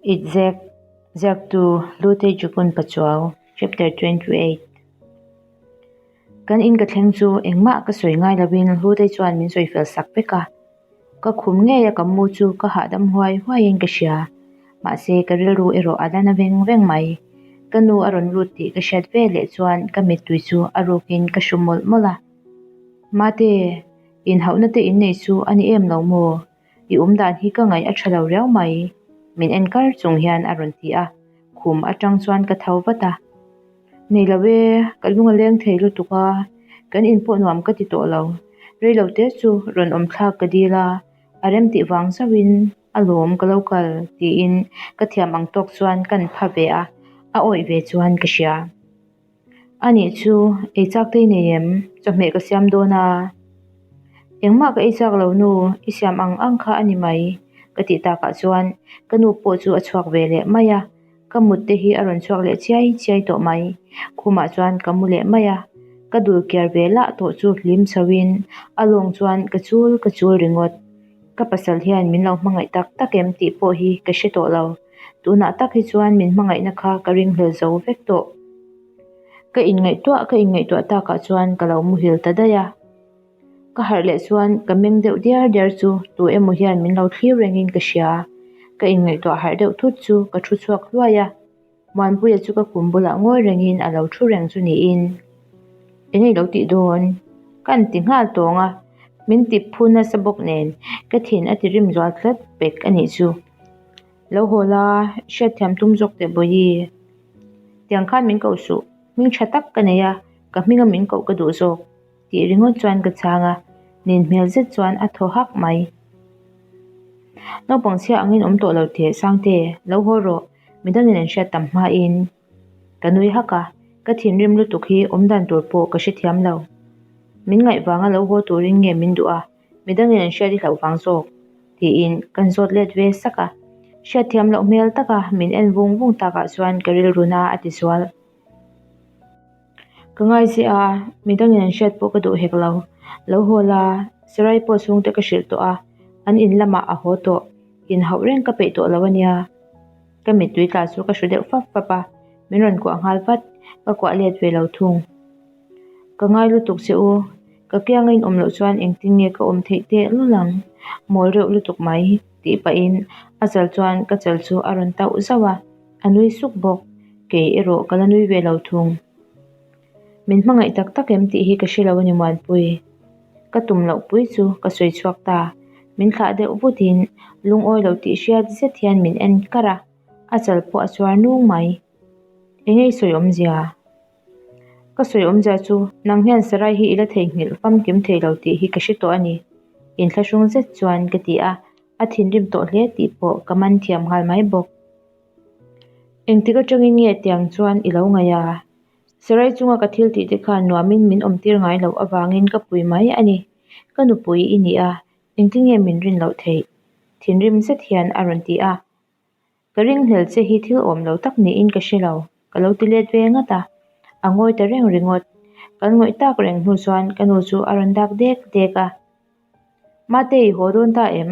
Itzek, Ziaktu Lute Jukun Pachuau, Chapter 28 Kan in ka thleng chu engmah ka sawi ngai lovin Hlute chuan min sawi fel sak vek a. Ka khum ngei a ka mu chu ka hahdam huai huaiin ka hria. Mahse ka rilru erawh a la na veng veng mai. Ka nu a rawn lut tih ka hriat ve leh chuan ka mittui chu a rukin ka hru mawlh mawlh a. Mate, inhauhna te innei chu a ni em lo maw? I awm dan hi ka ngaih a tha lo riau mai, min en kar chung hian a rawn ti a, khum atang chuan ka tho vat a. Nei lo e, ka lung a leng thei lutuk a, kan in pawh nuam ka ti tawh lo. Rei lo te chu rawn awm thlak ka dil a, a rem tih vang zauhin a lawm ka lo kal tiin ka thiam ang tawk chuan kan pha ve a, a awih ve chuan ka hria. A nih chu, ei chak te i nei em? Chawhmeh ka siam dawn a. Engmah ka ei chak lo nu, i siam ang ang kha a ni mai, ka tih takah chuan ka nu pawh chu a chhuak ve leh mai a. Ka mut te hi a rawn chhuak leh chiai chiai tawh mai. Khumah chuan ka mu leh mai a. Ka dul kiar ve lah tawh chu hlim chho in a lawng chuan ka chul ka chul ringawt. Ka pasal hian min lo hmangaih tak tak em tih pawh hi ka hre tawh lo. Tunah tak hi chuan min hmangaihna kha ka ringhlel zo vek tawh. Ka inngaihtuah ka inngaihtuah takah chuan ka lo muhil ta daih a. Ka harh leh chuan ka meng deuh diar diar chu tu emaw hian min lo thlir rengin ka hria. Ka inngaihtuah harh deuh thut chu ka thu chhuak hluai a. Muanpuia chu ka kum bulah ngawi rengin a lo thu reng chu niin. Eng ei lo tih dawn? Ka an ti nghal tawng a, min ti phu nasa bawk nen ka thin a ti rim zual tlat pek a nih chu. Lo haw la, hriatthiam tum zawk teh Bawihi. Tiang khan min koh suh, hming tha tak ka nei a, ka hminga min koh ka duh zawk tih ringawt chuan ka chhang a, nin hmel zet chuan a thaw hak mai. Naupang chhia angin awm tawh lo teh Sangte, lo haw rawh, midangin an hriat tam hmain ka nui hak a, ka thinrim lutuk hi awmdan tur pawh ka hrethiam lo. Min ngaih vanga lo haw turin nge min duh a, Midangin an hriat i hlauh vang zawk tiin kan zawt let ve sak a. Hriatthiam loh hmel taka min en vung vung takah chuan ka rilru na a ti zual. Ka ngai che a, midangin an hriat pawh ka duh hek lo. Lo haw la, Sarai pawh chhungte ka hrilh tawh a, an in lamah a haw tawh. Inhauh reng ka peih tawh lo a nia. Ka mittui tla chu ka hru deuh fap fap a, min rawn kuah nghal vat, ka kuah let ve lo thung. Ka ngai lutuk che u, ka kianga in awm loh chuan engtin nge ka awm theih teh lul ang, mawl reuh lutuk mai tih pahin a chal chuan ka chal chu a rawn tauh zauh a, a nui suk bawk, kei erawh ka la nui ve lo thung. Min hmangaih tak tak em tih hi ka hre lo a ni Muanpui. Ka tum loh pui chu ka sawi chhuak ta, min thlah deuh vutin lungawi lo tih hriat zet hian min en kar a, a chal pawh a chuar nung mai. Eng nge i sawi awmzia? Ka sawi awmzia chu nang hian Sarai hi i la theihnghilh famkim thei lo tih hi ka hre tawh a ni. Inthlahrung zet chuan ka ti a, a thinrim tawh hle tih pawh ka man thiam nghal mai bawk. Engtik atangin nge tiang chuan i lo ngaih a? Sarai chunga ka thil tih te khan nuamin min awm tir ngai loh avangin ka pui mai a ni. Ka nupui i ni a, engtin nge min rin loh theih? Thinrim zet hian a rawn ti a. Ka ringhlel che hi thil awm lo tak niin ka hre lo, ka lo ti let ve ngat a, a ngawi ta reng ringawt. Kan ngawih tak reng hnu chuan ka nu chu a rawn dak dek dek a. Mate i haw dawn ta em?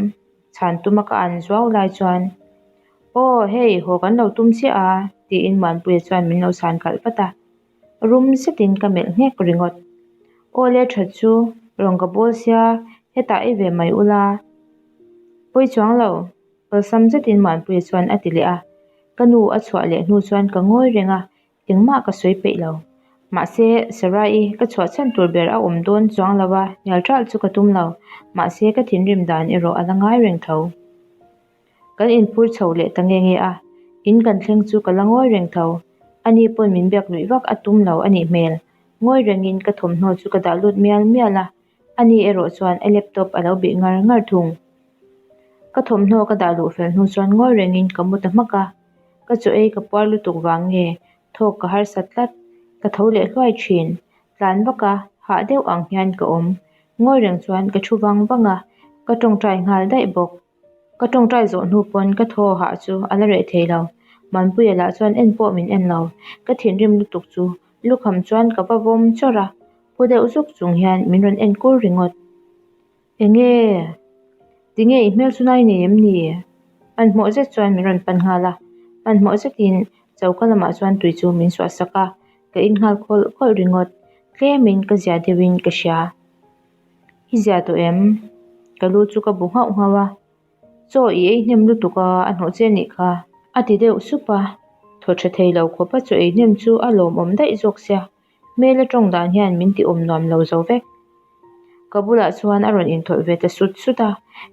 Chhan tuma ka an zuau lai chuan, Aw hei haw kan lo tum chiah a, tiin Muanpuia chuan min lo chhan khalh vat a. Rum zetin ka melh nghek ringawt. Aw le that chu, rawn ka bawl sia, hetah ei ve mai ula. Pawi chuang lo. Awlsam zetin Muanpuia chuan a ti leh a, ka nu a chhuah leh hnu chuan ka ngawi reng a, engmah ka sawi peih lo. Mahse, Sarah-i ka chhuah chhan tur ber a awm dawn chuang lo a, hnial ṭalh chu ka tum lo. Mahse, ka thinrim dan erawh a la ngai reng tho. Kan inphur chho leh ta nge nge a, in kan thleng chu ka la ngawi reng tho. Ani pawn min biak luih vak a tum lo a nih hmel. Ngawi rengin ka thawmhnaw chu ka dah lut mial mial a, ani erawh chuan a laptop a lo bih ngar ngar thung. Ka thawmhnaw ka dah luh fel hnu chuan ngawi rengin ka mu ta hmak a, ka chaw ei ka puar lutuk vang nge thawk ka harsa tlat, ka tho leh hluai thin, tlan vak a, hah deuh ang hian ka awm. Ngawi reng chuan ka thu vang vang a, ka tawngtai nghal daih bawk. Ka tawngtai zawh hnu pawn ka thaw hah chu a la reh thei lo, Manpuia lah chuan en pawh min en lo, ka thinrim lutuk chu lukham chuan ka va vawm chawrh a, phu deuh zuk chung hian min rawn en kur ringawt. Enge? Tinge i hmel chu nai nei em ni? Hmanhmawh zet chuan min rawn pan nghal a. Hmanhmawh zetin choka lamah chuan tui chu min suah sak a, ka in nghal khawlh khawlh ringawt. Tlemin ka zia deuhin ka hria. I zia tawh em? Ka lu chu ka bu nghauh nghauh a. Chaw i ei hnem lutuk a, a hnawh che a nih kha. A ti deuh sup a. Thaw tha thei lo khawp a chaw ei hnem chu a lawmawm daih zawk sia. Hmel a tawng dan hian min ti awm nuam lo zo vek. Ka bulah chuan a rawn inthawlh ve ta sut sut a,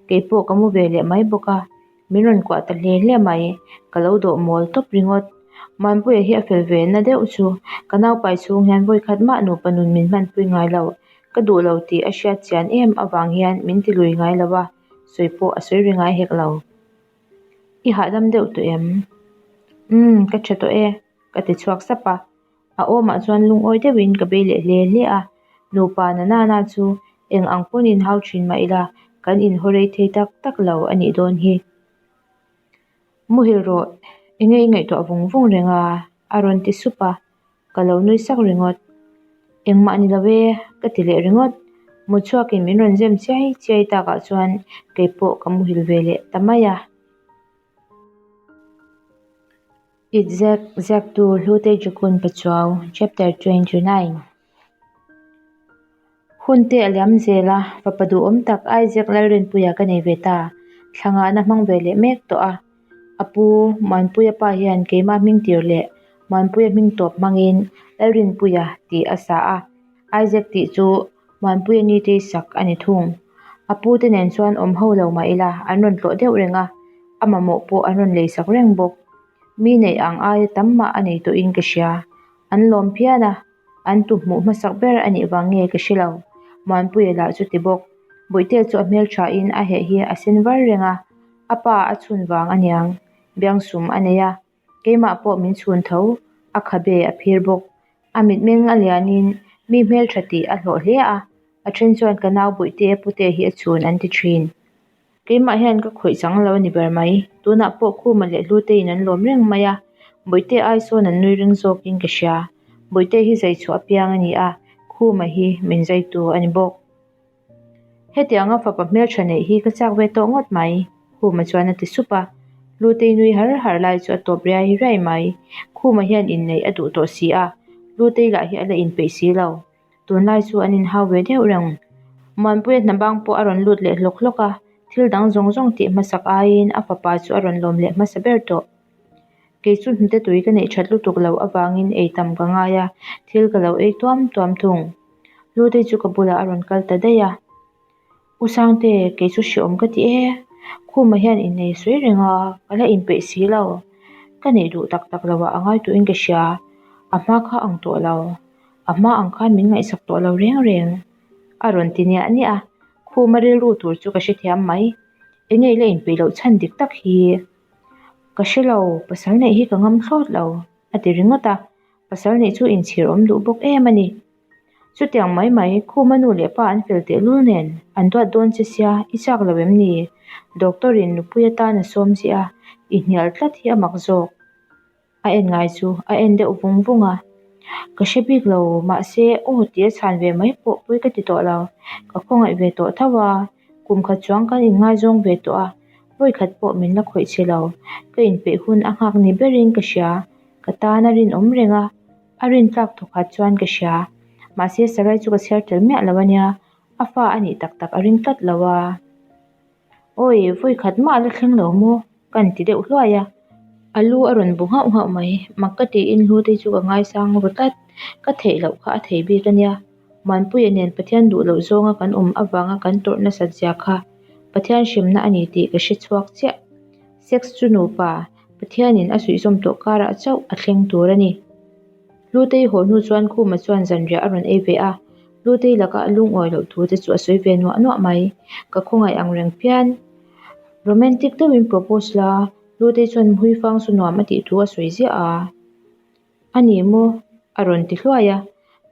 keipawh ka mu ve leh mai bawk a, min rawn kuah ta hle hle mai, ka lo dawh mawl tawp ringawt. Muanpuia hi a fel ve na deuh chu ka naupai chhung hian vawikhat mah nupa nun min hmanpui ngai lo, ka duh lo tih a hriat chian em avang hian min ti lui ngai lo a, sawi pawh a sawi ri ngai hek lo. I hahdam deuh tawh em? Umm, ka tha tawh e, ka ti chhuak sap a. A awmah chuan lungawi deuhin ka bei leh hle hle a, nupa na nana chu eng ang pawn inhau thin mah ila kan inhaw rei thei tak tak lo a nih dawn hi. Muhil rawh, enge i ngaihtuah vung vung reng a? a rawn ti sup a, ka lo nui sak ringawt. Engmah ni lo e, ka ti leh ringawt. Mutchhuakin min rawn zem chiai chiai takah chuan keipawh ka muhil ve leh ta mai a. It ziak ziaktu Hlute Jukun Pachuau Chapter 29 Hun te a liam zel a, fapa duhawm tak Isaac Lalrinpuia ka nei ve ta. Thla ngahna hmang ve leh mek tawh a. A pu Muanpuia pa hian keimah hming tir leh Muanpuia hming tawp hmangin Lalrinpuia tih a sa a, Isaac tih chu Muanpuia nitei sak a ni thung. A pu te nen chuan awm ho lo mah ila an rawn tlawh deuh reng a, a mamawh pawh an rawn lei sak reng bawk. Mi neih ang aia tam mah a nei tawhin ka hria. An lawm phian a, an tu hmuh hmasak ber a nih vang nge ka hre lo. Muanpuia lah chu ti bawk. Bawihtea chu a hmelthain a heh hi a sen var reng a, a pa a chhun vang a niang. Biangsum a nei a, Keimah pawh min chhun tho, a khabe a phir bawk. A mitmeng a lianin mi hmeltha tih a hlawh hle a, a then chuan ka nau Bawihte pute hi a chhun an ti thin. Keimah hian ka khawih chang lo a ni ber mai. Tunah pawh Khuma leh Hluteiin an lawm reng mai a, Bawihte ai sawn an nui ring zawkin ka hria. Bawihte hi zai chhuah apiang a ni a, Khuma hi min zaitu a ni bawk. Hetianga fapa hmeltha neih hi ka chak ve tawh ngawt mai, Khuma chuan a ti sup a. Lutei nui har har lai chu a tawp riai riai mai. Khuma hian inneih a duh tawh si a, Lutei lah hi a la inpeih si lo. Tunlai chu an inhau ve deuh reng. Muanpuia hna bang pawh a rawn lut leh hlawk hlawk a, thil dang zawng zawng tih hmasak aiin a fapa chu a rawn lawm leh hmasa ber tawh. Kei chu hnute tui ka neih that lutuk loh avangin ei tam ka ngai a, thil ka lo ei tuam tuam thung. Lutei chu ka bulah a rawn kal ta daih a, U Sangte, kei chu hreawm ka ti e, Khuma hian innei sawi reng a, ka la inpeih si lo. Ka neih duh tak tak loh ah a ngai tuhin ka hria, a hma kha ang tawh lo, a hma ang khan min ngaihsak tawh lo reng reng a rawn ti niah niah a, Khuma rilru tur chu ka hrethiam mai, enge i la inpeih loh chhan dik tak hi? Ka hre lo, pasal neih hi ka ngam thlawt lo, a ti ringawt a, pasal neih chu inchhir awm duh bawk em a ni. Chutiang mai mai, Khuma nu leh pa an fel tehlul nen, an duat dawn che sia, i chak lo em ni? Doctor in nupui atan a sawm che a, i hnial tlat hi a mak zawk. A en ngai chu a en deuh vung vung a, Ka hre bik lo, mahse aw tih a chhan ve mai pawh pawi ka ti tawh lo, ka khawngaih ve tawh tho a, kum khat chuang kan inngaizawng ve tawh a, vawi khat pawh min la khawih chhe lo, ka inpeih hun a nghak ni berin ka hria, ka tan a rinawm reng a, a rintlak thawkhat chuan ka hria, mahse Sarai chu ka chhiar tel miah lo a nia, a fa a nih tak tak a ring tlat lo a. Awi, vawi khat mah la thleng lo maw? Ka han ti deuh hluai a. A lu a rawn bu nghauh nghauh mai. Mak ka tiin Hlute chu ka ngaisang ru tlat. Ka theih loh kha a thei bik a nia. Muanpuia nen Pathian duh loh zawnga kan awm avanga kan tawrh nasat zia kha Pathian hremna a ni tih ka hre chhuak chiah. Sex chu nupa, Pathianin a suihzawm tawh karah chauh a thleng tur a ni. Hlutei haw hnu chuan Khuma chuan zanriah a rawn ei ve a. Hlutei laka a lungawi loh thu te chu a sawi ve nuah nuah mai. Ka khawngaih ang reng phian. Romantic deuhin propose la, Hlutei chuan Hmuifang chu nuam a tih thu a sawi ziah a. A ni maw? a rawn ti hluai a.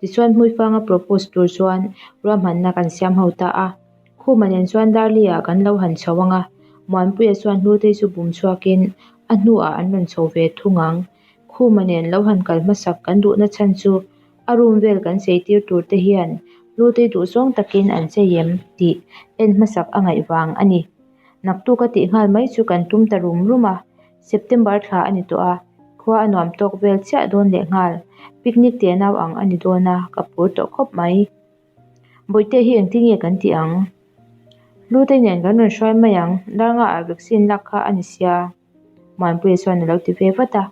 Tichuan Hmuifanga propose tur chuan ruahmanna kan siam ho ta a. Khuma nen chuan Darli-ah kan lo han chho ang a, Muanpuia chuan Hlutei chu bum chhuakin a hnuah an rawn chho ve thung ang. Khuma nen lo han kal hmasak kan duhna chhan chu a room vel kan chei tir tur te hian Hlutei duhzawng takin an chei em tih en hmasak a ngaih vang a ni. Naktuk a tih nghal mai chu kan tum ta rum rum a. September thla a ni tawh a, khua a nuam tawk vel chiah dawn leh nghal. Picnic te nau ang a ni dawn a, ka phur tawh khawp mai. Bawihte hi engtin nge kan tih ang? Hlutei nen kan rawn hruai mai ang, Darnga ah vaccine lak kha a ni sia. Muanpuia chuan a lo ti ve vat a.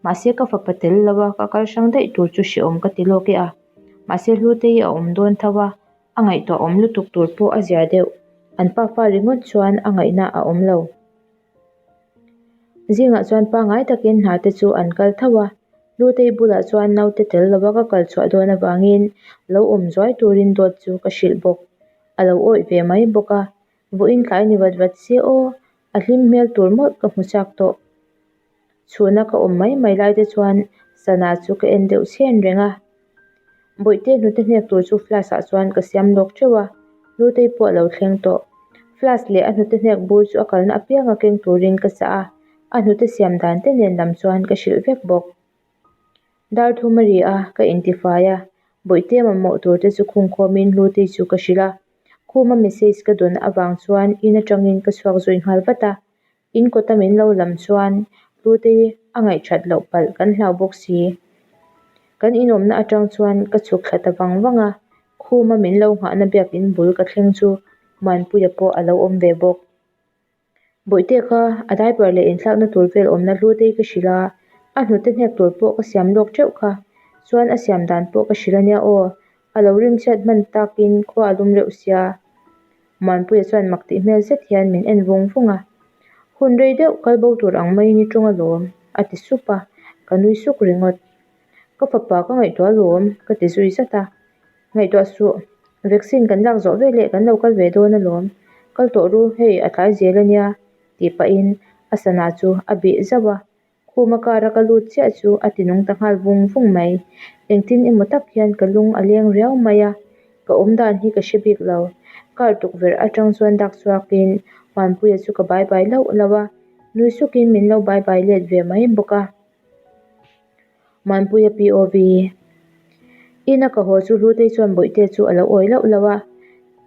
Mahse ka fapa tel lo a, ka kal hrang daih tur chu hrehawm ka ti lawk e a. Mahse Hlutei a awm dawn tho a, a ngaihtuah awm lutuk tur pawh a zia deuh. An pafa ringawt chuan a ngaihna a awm lo. Zingah chuan pangngai takin hna te chu an kal tho a, Hlutei bulah chuan naute tel lova ka kal chhuah dawn avangin lo awm zuai turin dawt chu ka hrilh bawk. A lo awih ve mai bawk a, vawiin tlai ni vat vat se aw, a hlim hmel tur mawlh ka hmu chak tawh. Chhuna ka awm mai mai lai te chuan sana chu ka en deuh chhen reng a. Bawihte hnute hnek tur chu flask ah chuan ka siam lawk teuh a, Hlutei pawh a lo thleng tawh. Flask leh a hnute hnek bur chu a kalna apianga keng turin ka chah a, a hnute siam dan te nen lam chuan ka hrilh vek bawk. Dar thum a ri a, ka intifai a, Bawihte mamawh tur te chu khungkhawmin Hlutei chu ka hrilh a. Khuma message ka dawn avang chuan in atangin ka chhuak zui nghal vat a, In kawta min lo lam chuan Hlutei a ngaihthat loh palh kan hlau bawk si. Kan inawmna atang chuan ka chhuk thla ta vang vang a, khuma min lo nghahna biakin bul ka thleng chu Muanpuia pawh a lo awm ve bawk. Bawihte kha a diaper leh inthlakna tur vel awmna Hlutei ka hrilh a, a hnute hnek tur pawh ka siam lawk teuh kha. Chuan a siam dan pawh ka hrilh ania aw, a lo rimchhiat hman takin khua a lum reuh sia. Muanpuia chuan mak tih hmel zet hian min en vung vung a, Hun rei deuh kal bo tur ang maiin i tawng alawm, a ti sup a, ka nui suk ringawt. Ka fapa ka ngaihtuah alawm, ka ti zui zat a. Ngaihtuah suh, vaccine kan lak zawh veleh kan lo kal ve dawn alawm, kal tawh ru, hei a tlai zel ania, tih pahin a sana chu a bih zauh a. Khuma kara ka lut chiah chu a ti nung ta nghal vung vung mai. Engtin emaw tak hian ka lung a leng riau mai a, ka awm dan hi ka hre bik lo. Car tukverh atang chuan dak chhuakin Muanpuia chu ka bai bai lauh lauh a, nui sukin min lo bai bai let ve mai bawk a. Muanpuia POV. Ina ka haw chu Hlutei chuan Bawihte chu a lo awi lauh lauh a,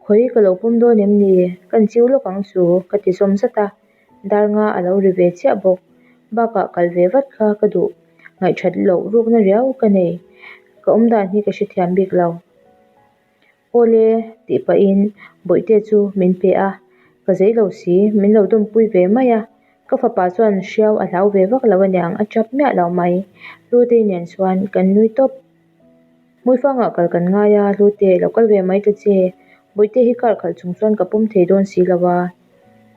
Khawi ka lo pawm dawn em ni? Kan chiu lawk ang chu ka ti zawm zat a. Dar nga a lo ri ve chiah bawk. Bakah kal ve vat kha ka duh. Ngaihthat loh rukna riau ka nei. Ka awmdan hi ka hrethiam bik lo. Awle tih pahin Bawihte chu min pe a, ka zei lo si, min lo dawmpui ve mai a. Ka fapa chuan hriau a hlau ve vak lo aniang a tap miah lo mai. Hlutei nen chuan kan nui tawp. Hmuifangah kal kan ngai a, Hlute, lo kal ve mai ta che. Bawihte hi kar khalh chung chuan ka pawm thei dawn si lo a.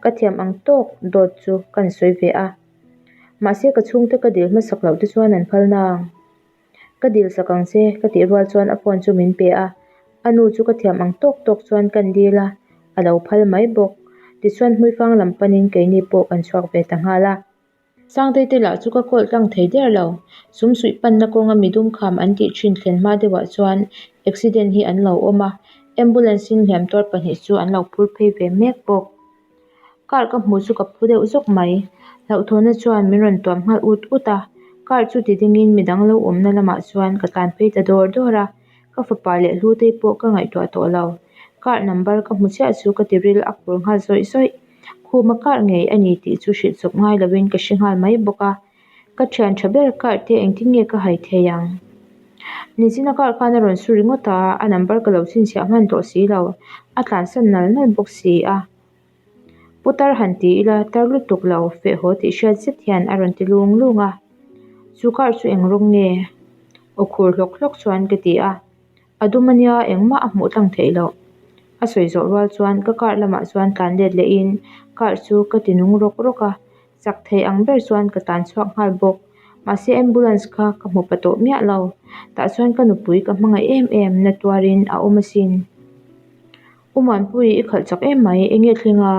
Ka thiam ang tawk dawt chu kan sawi ve a. Mahse ka chhungte ka dil hmasak loh te chuan an phal nang. Ka dil sak ang che ka tih rual chuan a phone chu min pe a. A nu chu ka thiam ang tawk tawk chuan kan dil a, a lo phal mai bawk. Tichuan hmuifang lam panin keini pawh kan chhuak ve ta nghal a. Sangtei te lah chu ka call tlang thei der lo. Sum suih panna kawnga midum kham an tih thin thlen hma deuhah chuan accident hi an lo awm a, ambulance in hliam tuar pahnih chu an lo phur phei ve mek bawk. Car ka hmuh chu ka phu deuh zawk mai. Hlauhthawhna chuan min rawn tuam nghal ut ut a, car chu ti dingin midang lo awmna lamah chuan ka tlan phei ta dawr dawr a, ka fapa leh Hlutei pawh ka ngaihtuah tawh lo. Car number ka hmu chiah chu ka ti ril a khur nghal zawih zawih. Khuma car ngei a ni tih chu hrilh chawp ngai lovin ka hre nghal mai bawk a, ka thian tha ber car te engtin nge ka hai thei ang? Nichina car khan a rawn su ringawt a, a number ka lo chhinchhiah hman tawh si lo, a tlansan nal nal bawk si a. Putar han ti ila tar lutuk lo feh haw tih hriat zet hian a rawn ti lung lung a, chu car chu eng rawng nge? Aw khur hlawk hlawk chuan ka ti a. A dum ania engmah a hmuh tlang theih loh. A sawi zawh rual chuan ka car lamah chuan tlan let lehin car chu ka ti nung rawk rawk a, chak thei ang ber chuan ka tlan chhuak nghal bawk. Mahse ambulance kha ka hmu pa tawh miah lo. Tah chuan ka nupui ka hmangaih em em na tuarin a awm asin. U Muanpui i khalh chak em mai, enge thleng a?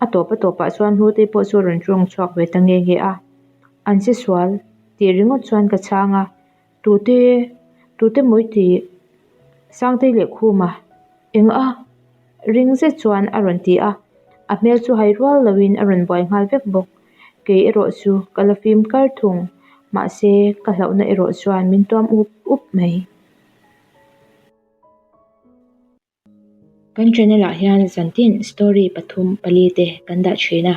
A tawp a tawpah chuan Hlutei pawh chu a rawn tawng chhuak ve ta nge nge a. An che sual tih ringawt chuan ka chhang a. Tute, tute mawi tih Sangtei leh Khuma eng a ring zet chuan a rawn ti a, a hmel chu hai rual loin a rawn buai nghal vek bawk. Kei erawh chu ka la fim kar thung, mahse ka hlauhna erawh chuan min tuam up up mai. Kan channel ah hian zantin story pathum pali te kan dah thin a,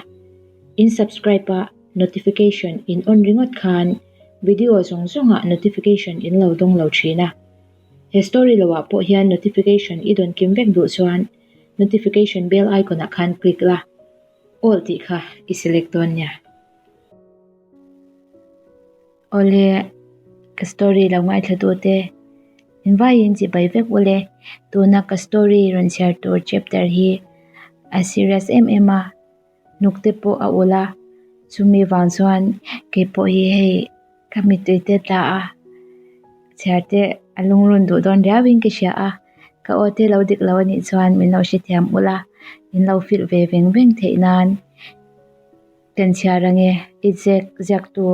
in subscribe a. Notification in on ringawt khan video zawng zawngah notification in lo dawng lo thin a. He story loah pawh hian notification i dawn kim vek duh chuan notification bell icon ah khan click la, all tih kha i select dawn nia. Awle, ka story lo ngaithla tute invaiin chibai vek ule, tuna ka story rawn chhiar tur chapter hi a serious em em a, hnuk te pawh a ulh a, chumi vang chuan keipawh hi hei ka mittui te tla a, chhiar te a lungrun duh dawn riau in ka hria a, ka aw te lo dik lo anih chuan min lo hrethiam ula, min lo filh ve veng veng theih nan. Kan chhiar ange, i ziak ziaktu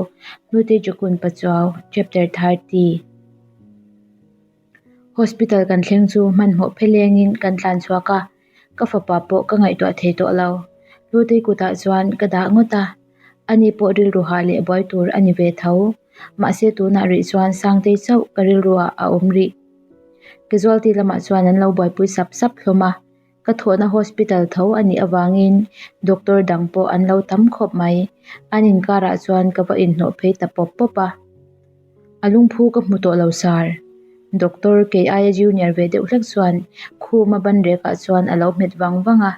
Hlute Jukun Pachuau, Chapter 30. Hospital kan thleng chu hmanhmawh phelengin kan tlan chhuak a, ka fapa pawh ka ngaihtuah thei tawh lo. Hlutei kutah chuan ka dah ngawt a, ani pawh rilru hah leh buai tur a ni ve tho. Mahse tunah rih chuan Sangtei chauh ka rilruah a awm rih. Casualty lamah chuan an lo buaipui sap sap hlawm a. Ka thawhna hospital tho a nih avangin doctor dang pawh an lo tam khawp mai. An inkarah chuan ka va inhnawh phei ta pawp pawp a. A lungphu ka hmu tawh lo sar. Doctor kei aia junior ve deuh hlek chuan khuma ban rekah chuan a lo hmet vang vang a.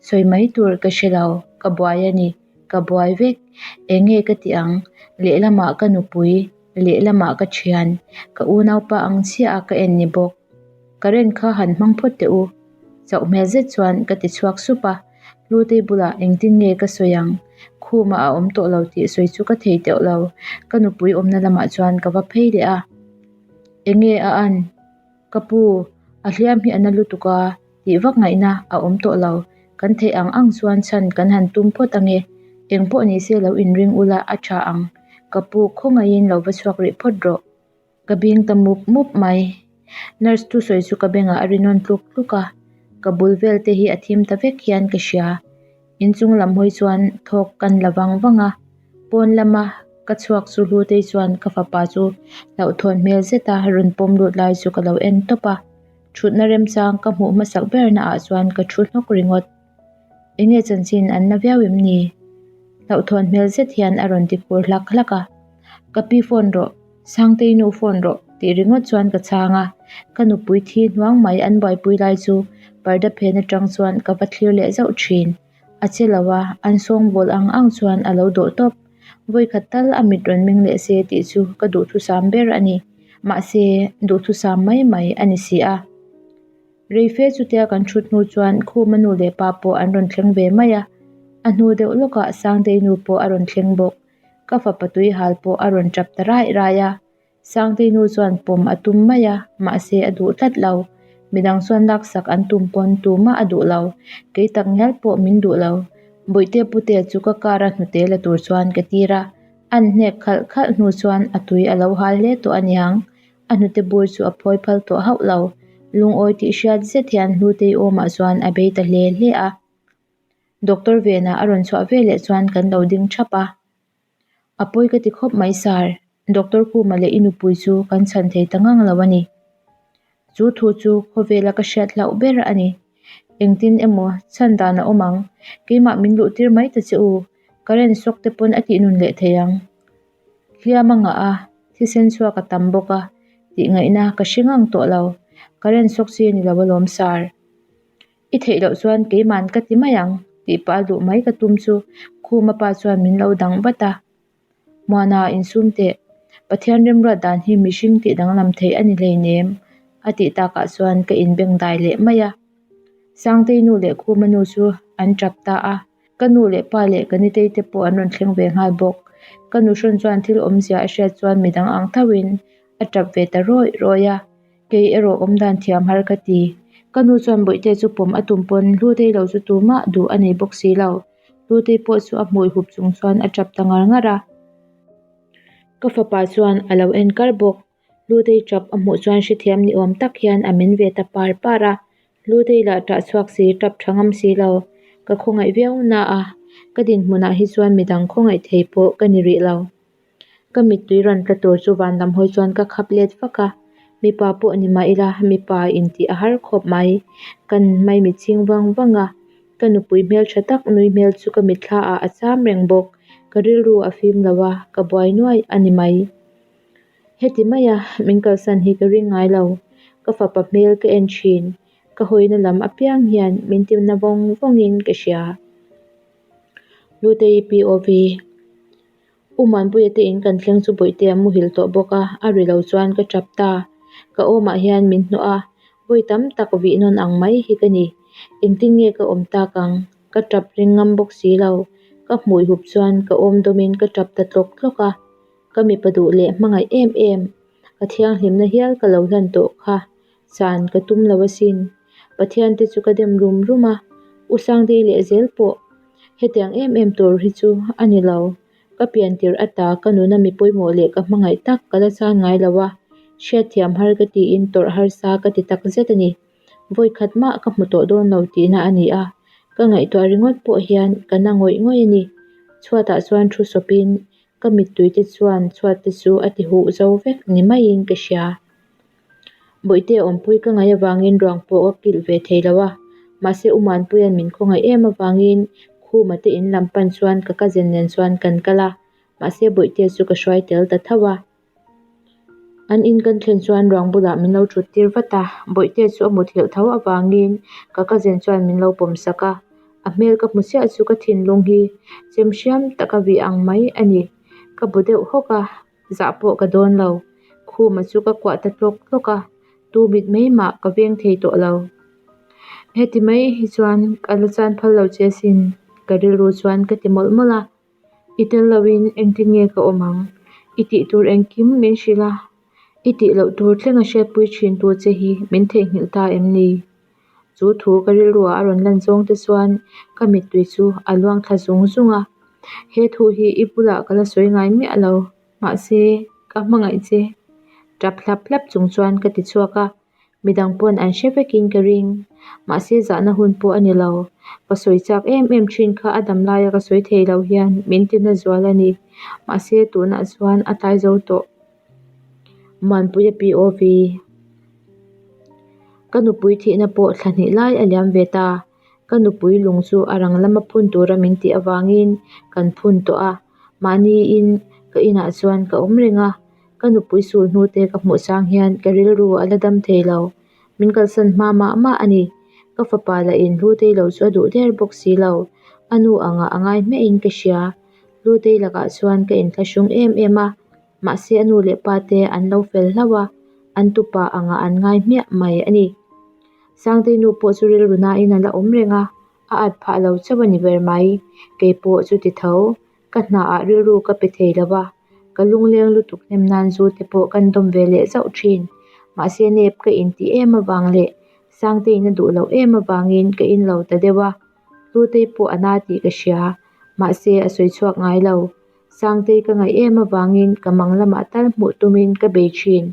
Sawi mai tur ka hre lo, ka buai a ni, ka buai vek. Eng nge ka tih ang? Lehlamah ka nupui, lehlamah ka thian, ka unaupa ang chiah a ka en ni bawk. Current kha han hmang phawt teh u. Chauh hmel zet chuan ka ti chhuak sup a, Hlutei bulah engtin nge ka sawi ang? Khumah a awm tawh lo tih sawi chu ka thei teuh lo, ka nupui awmna lamah chuan ka va phei leh a. Enge a an? Ka pu, a hliam hi a na lutuk a, tih vak ngaihna a awm tawh lo, kan theih ang ang chuan chhan kan han tum phawt ange, eng pawh ni se lo inring ula a tha ang, ka pu khawngaihin lo va chhuak rih phawt rawh. Ka bing ta mup mup mai. Nurse thusawi chu ka bengah a ri nawn tluk tluk a, ka bul vel te hi a thim ta vek hian ka hria. Inchung lam hawi chuan thawk kan la vang vang a, pawn lama ka chhuak chu Hlutei chuan ka fapa chu hlauhthawn hmel zeta rawn pawm lut lai chu ka lo en tawp a, thutna remchang ka hmuh hmasak berna ah chuan ka thu hnawk ringawt. Enge chanchin an la viau em ni? Hlauhthawn hmel zet hian a rawn ti khur hlak hlak a. Ka pi phone rawh, Sangtei nu phone rawh tih ringawt chuan ka chhang a. Ka nupui thi hnuang mai an buaipui lai chu parda phen atang chuan ka va thlir leh zauh thin. A che lo a, an sawngbawl ang ang chuan a lo dawh tawp. Vawikhat tal a mit rawn meng leh se tih chu ka duhthusam ber a ni. Mahse, duhthusam mai mai a ni si a. Reife chutia kan thut hnu chuan Khuma nu leh pa pawh an rawn thleng ve mai a, a hnu deuh lawkah Sangtei nu pawh a rawn thleng bawk. Ka fapa tui hal pawh a rawn tap ta raih raih a, Sangtei nu chuan pawm a tum mai a, mahse a duh tlat lo. Midang chuan laksak an tum pawn tumah a duh lo, kei tak ngial pawh min duh lo. Bawihte Putea chu ka car a hnute la tur chuan ka tir a, an hnek khalh khalh hnu chuan a tui a lo hal hle tawh aniang. A hnute bur chu a phawi phal tawh hauh lo. Lungawi tih hriat zet hian Hlutei awmah chuan a bei ta hle hle a. Doctor Vena a rawn chhuah veleh chuan kan lo ding thap a. A pawi ka ti khawp mai sir, Doctor Kuma leh i nupui chu kan chhan thei ta ngang lo a ni. Chu thu chu khawvela ka hriat hlauh ber a ni. Engtin emaw chhan dan a awm ang, keimah min luh tir mai ta che u, current shock te pawn a tih nun leh thei ang. Hliam a ngah a, thisen chhuak a tam bawk a, tih ngaihna ka hre ngang tawh lo. Current shock chi a ni lo alawm sir. I theih loh chuan keiman ka ti mai ang tih pah a luh mai ka tum chu Khuma pa chuan min lo dang vat a. Muana insum teh, Pathian remruat dan hi mihring tih danglam theih a ni hleinem a tih takah chuan ka inbengdai leh mai a. Sangtei nu leh Khuma nu chu an tap ta a. Ka nu leh pa leh ka nitei te pawh an rawn thleng ve nghal bawk. Ka nu hrawn chuan thil awmzia a hriat chuan midang ang thauhin a tap ve ta rawih rawih a, kei erawh awmdan thiam har ka ti. Ka nu chuan Bawihte chu pawm a tum pawn Hlutei lo chu tumah duh a nei bawk si lo. Hlutei pawh chu a hmui hup chung chuan a tap ta ngar ngar a. Ka fapa chuan a lo en kar bawk. Hlutei tap a hmuh chuan hrethiam ni awm tak hian a men ve ta par par a. Hlutei lah tah chhuak si, tap tha ngam si lo. Ka khawngaih viau na a, ka dinhmunah hi chuan midang khawngaih thei pawh ka ni rih lo. Ka mittui rawn tla tur chu van lam hawi chuan ka khap let vak a, mipa pawh ni mah ila mipa intih a har khawp mai. Kan maimi chhing vang vang a, ka nupui hmeltha tak nui hmel chu ka mitthla ah a cham reng bawk. Ka rilru a fim lo a, ka buai nuaih a ni mai. Heti maia min kalsan hi ka ring ngai lo. Ka fapa hmel ka en thin. Ka hawina lam apiang hian min timna vawng vawngin ka hria. Lutei POV. U Muanpuia te in kan thleng chu Bawihte a muhil tawh bawk a, a ri lo chuan ka tap ta. Ka awmah hian min hnawh a, vawi tam tak vih nawn ang mai hi ka ni. Engtin nge ka awm tak ang? Ka tap ring ngam bawk si lo. Ka hmui hup chuan ka awm dawmin ka tap ta tlawk tlawk a. Ka mipa duh leh hmangaih em em, ka thianghlimna hial ka lo hlan tawh kha chan ka tum lo asin. Pathian te chu ka dem rum rum a, U Sangdei leh zel pawh hetiang em em tur hi chu a ni lo. Ka pian tirh ata ka nuna mi pawimawh leh ka hmangaih tak ka la chan ngai lo a, hriatthiam har ka tiin tawrh harsa ka ti tak zet a ni. Vawi khat mah ka hmu tawh dawn lo tihna a ni a, ka ngaihtuah ringawt pawh hian ka na ngawih ngawih a ni. Chhuatah chuan thu sawpin Ka mittui te chuan chhuat te chu a ti huh zo vek ni maiin ka hria. Bawihte awmpui ka ngaih avangin ruang pawh ka kilh ve thei lo a, mahse U Muanpuia'n min khawngaih em avangin Khuma te in lam pan chuan ka cousin nen chuan kan kal a, mahse Bawihte chu ka hruai tel ta tho a. An in kan thlen chuan ruang bulah min lo thut tir vat a, Bawihte chu a muthilh tho avangin ka cousin chuan min lo pawm sak a. A hmel ka hmu chiah chu ka thinlung hi chem hriam taka vih ang mai a ni. Ka bu deuh hawk a, zah pawh ka dawn lo. Khuma chu ka kuah ta tlawk tlawk a, tu mit mai mah ka veng thei tawh lo. Heti mai hi chuan ka la chan phal lo che asin, ka rilru chuan ka ti mawlh mawlh a. I tel loin engtin nge ka awm ang? I tih tur engkim min hrilh a, i tih loh tur thlenga hriatpui thin tu che hi min theihnghilh ta em ni? Chu thu ka rilruah a rawn lan zawng te chuan ka mittui chu a luang thla zung zung a. He thu hi i bulah ka la sawi ngai miah lo, mahse ka hmangaih che. Tap hlap hlap chung chuan ka ti chhuak a, midang pawn an hre vekin ka ring. Mahse zahna hun pawh a ni lo. Ka sawi chak em em thin kha a dam laia ka sawi thei lo hian min ti na zual a ni. Mahse tunah chuan a tlai zo tawh. Muanpuia POV. Ka nupui thihna pawh thla hnih lai a liam ve ta. Ka nupui lung chu a rang lama phun tura min tih avangin kan phun tawh a, mahniin ka inah chuan ka awm reng a. Ka nupui sul hnute ka hmuh chang hian ka rilru a la dam thei lo. Min kalsan hma mah mah a ni. Ka fapa lah in Hlutei lo chu a duh der bawk si lo. A nu angah a ngai hmiahin ka hria. Hlutei lakah chuan ka inthlahrung em em a. Mahse a nu leh pa te an lo fel hlauh a, an tupa angah an ngai hmiah mai a ni. Sangtei nu pawh chu rilru nain a la awm reng a, a at phah lo chauh a ni ber mai. Kei pawh chuti tho, ka hnaah rilru ka pe thei lo va, ka lungleng lutuk hnem nan zu te pawh kan dawm ve leh zauh thin. Mahse nep ka intih em avang leh Sangteiin a duh loh em avangin ka in lo ta deuh a, Hlutei pawh a na tih ka hria, mahse a sawi chhuak ngai lo. Sangtei ka ngaih em avangin ka mang lamah tal hmuh tumin ka bei thin.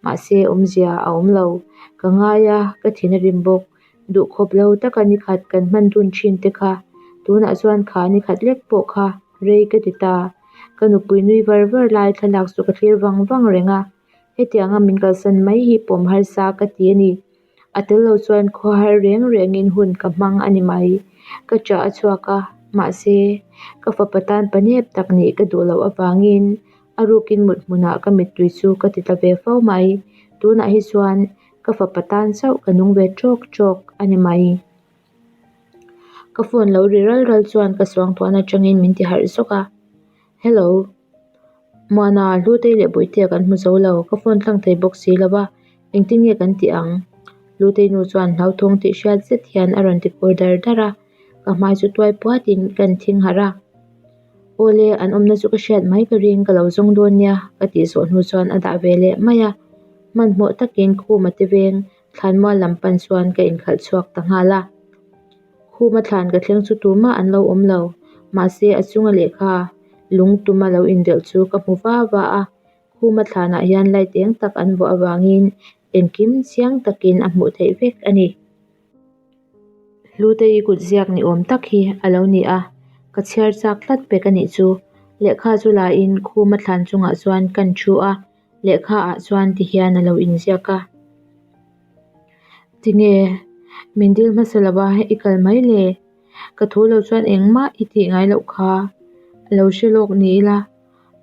Mahse awmzia a awm lo. Ka ngai a, ka thin a rim bawk. Duhkhawp lo taka nikhat kan hman dun thin te kha tunah chuan kha nikhat lek pawh kha rei ka ti ta. Ka nupui nui var var lai thlalak chu ka thlir vang vang reng a. Hetianga min kalsan mai hi pawm harsa ka ti a ni. A tel lo chuan khua har reng rengin hun ka hmang a ni mai. Ka chah a chhuak a, mahse, ka fapa tan pa nep tak nih ka duh loh avangin a rukin mut hmunah ka mittui chu ka ti tla ve fo mai. Tunah hi chuan ka fapa tan chauh ka nung ve tawk tawk a ni mai. Ka phone lo ri ral ral chuan ka suangtuahna atangin min ti harh zawk a, Hello. Muana, Hlutei leh Bawihtea kan hmu zo lo, ka phone tlang thei bawk si lo va, engtin nge kan tih ang? Hlutei nu chuan hlauthawng tih hriat zet hian a rawn ti kur dar dar a, ka hmai chu tuai puatin kan thing harh a. Awle, an awmna chu ka hriat mai ka ring, ka lo zawng dawn nia, ka tih zawh hnu chuan a dah ve leh mai a. Hmanhmawh takin Khuma te veng thlanmual lam pan chuan ka inkhalh chhuak ta nghal a. Khuma thlan ka thleng chu tumah an lo awm lo, mahse a chunga lehkha lung tuma lo indelh chu ka hmu va va a, khuma thlanah hian light eng tak an vuah avangin engkim chiang takin a hmuh theih vek a ni. Hlutei kut ziak ni awm tak hi a lo ni a, ka chhiar chak tlat pek a nih chu. Lehkha chu lain khuma thlan chungah chuan kan thu a, lehkha ah chuan ti hian a lo inziak a. Tinge min dil hmasa lo a i kal mai le? Ka thu lo chuan engmah i tih ngai loh kha. Lo hre lawk ni ila,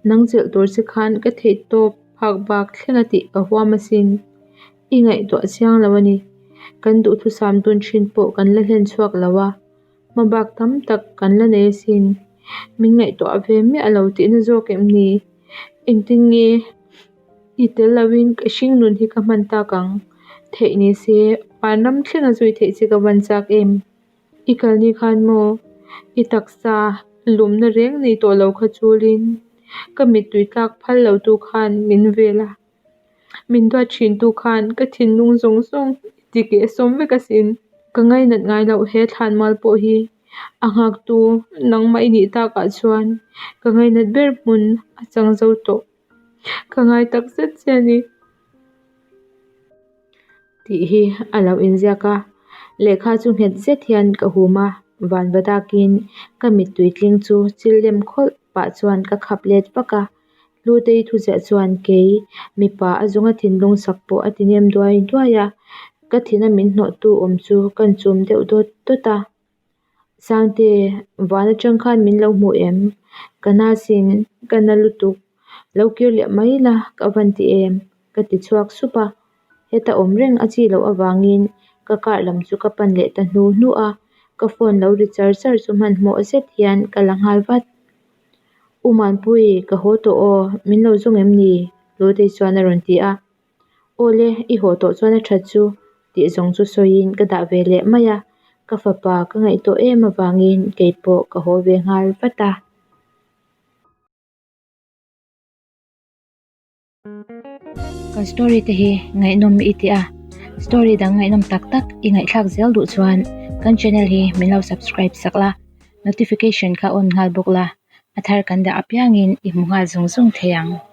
nang chelh tur che khan ka theih tawp phak bak thleng a tih ka huam asin. I ngaihtuah chiang lo a ni. Kan duhthusam dun thin pawh kan la hlen chhuak lo a, hma bak tam tak kan la nei asin. Min ngaihtuah ve miah lo tihna zawk em ni? Engtin nge i tel loin ka hring nun hi ka hman tak ang? Theih ni se, vanram thlenga zui theih che ka van chak em? I kal ni khan maw? I taksa lumna reng nei tawh lo kha chulin ka mittui tlak phal lo tu khan min vel a, min duat thin tu khan ka thinlung zawng zawng i ti keh sawm vek asin. Ka ngainat ngai loh he thlanmual pawh hi a nghaktu nangmah i nih takah chuan ka ngainat ber hmun a chang zo tawh. Ka ngai tak zet che a ni. Tih hi a lo inziak a, lehkha chu nghet zet hian ka hum a, van va dakin ka mittui tling chu chil lem khawlh pah chuan ka khap let vak a, Hlutei thuziah chuan kei mipa a zawnga thinlung sak pawh a ti nem duai duai a, ka thina min hnawhtu awm chu kan chum deuh dawt dawt a. Sangte, van atang khan min lo hmu em? Ka na sin, ka na lutuk. Lo kir leh mai la ka van ti em? Ka ti chhuak sup a. Heta awm reng a chi loh avangin ka car lam chu ka pan leh ta hnu hnu a, ka phone lo ri char char chu hmanhmawh zet hian ka la nghal vat. U Manpui, ka haw tawh aw, min lo zawng em ni? Hlutei chuan a rawn ti a. Awle, i haw tawh chuan a that chu tih zawng chu sawiin ka dah ve leh mai a, ka fapa ka ngaihtuah em avangin kei pawh ka haw ve nghal vat a. Kan story te hi ngaihnawm i ti a, story dang ngaihnawm tak tak i ngaihthlak zel duh chuan kan channel hi min lo subscribe sak la, notification kha on nghal bawk la, a thar kan dah apiangin i hmu nghal zung zung thei ang.